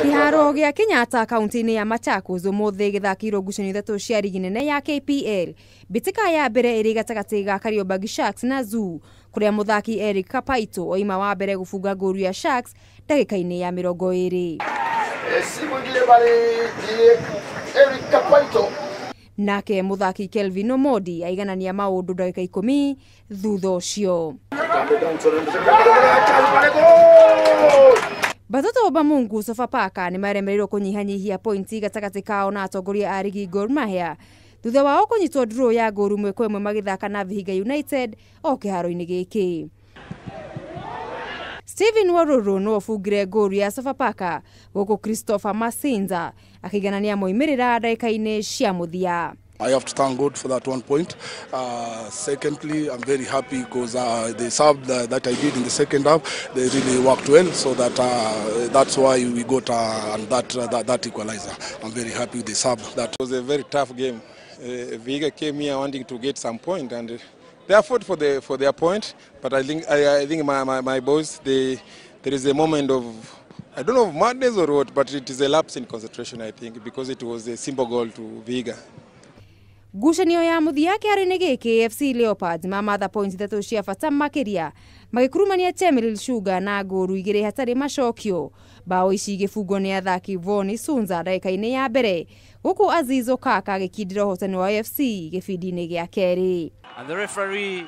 Kĩharo gĩa Kenyatta kaunti-inĩ ya Machakos ũmũthĩ gĩthakĩirwo ngucanio ithatũ cia rigi nene ya KPL. Mbĩtĩka ya mbere ĩrĩ gatagatĩ ga Kariobangi Sharks na Zoo, kũrĩa mũthaki Eric Kapaito oima wa mbere gũbunga ngũru ya Sharks ndagĩka-inĩ ya 20. Si mwingine bali ni Eric Kapaito. Nake mũthaki Kelvin Omodi aiganania maũndũ ndagĩka 10 thutha ũcio. Batoto ba Mungu Sofapaka nĩ maremereirwo kũnyihanyihia pointi gatagatĩ kao na atongoria a rigi Gor Mahia thutha wao kũnyitwo draw ya ngũru 1-1 magĩthaka na Vihiga United o kĩharo-inĩ gĩkĩ. Steven Waruru no ũbungire ngũru ya Sofapaka gũkũ Christopher Masinza akĩiganania moimĩrĩra ndagĩka-inĩ cia mũthia. I have to thank God for that 1 point. Secondly, I'm very happy because the sub that I did in the second half, they really worked well, so that that's why we got that equalizer. I'm very happy with the sub. That was a very tough game. Vihiga came here wanting to get some point, and they fought for their point. But I think my boys, there is a moment of, I don't know, madness or what, but it is a lapse in concentration, I think, because it was a simple goal to Vihiga. Ngucanio ya mũthia kĩharo-inĩ gĩkĩ FC Leopards mamatha pointi 3 cia bata makĩria magĩkurumania Chemelil Sugar na ngũru 2 hatarĩ macokio. Bao ici igĩbungwo nĩ athaki Voni Sunza ndagĩka-inĩ ya mbere gũkũ Aziz Okaka agĩkindĩra ũhotani wa AFC gĩbindi-inĩ gĩa kerĩ. And the referee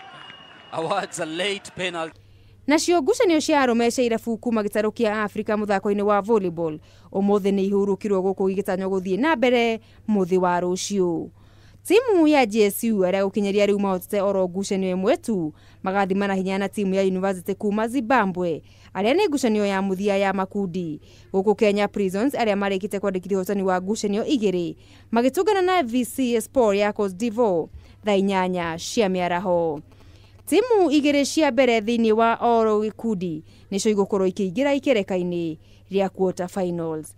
awards a late penalty. Nacio ngucanio cia arũme cia irabu kuma gĩtarũ kĩa Afrika mũthako-inĩ wa volleyball ũmũthĩ nĩ ihurũkirwo gũkũ igĩtanywo gũthiĩ na mbere mũthĩ wa rũciũ. Timu ya GSU arĩa gũkinyeria rĩu mahotete oro ngucanio ĩmwe tu magathimana hinya na timu ya University kuma Zimbabwe arĩa nĩ ngucanio ya mũthia ya makundi. Gũkũ Kenya Prisons arĩa marĩkĩte kwandĩkithia ũhotani wa ngucanio 2 magĩtũngana na VC Sport ya Cote d'Ivoire thaa 8 cia mĩaraho. Timu 2 cia mbere thĩinĩ wa oro gĩkundi nĩcio igũkorwo ikĩingĩra ikereka-inĩ rĩa quarter finals.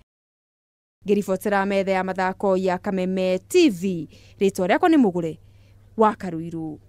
Ngĩribotera metha ya mathako ya Kameme TV, rĩtwa rĩakwa nĩ Mũgũre wa Karuiru.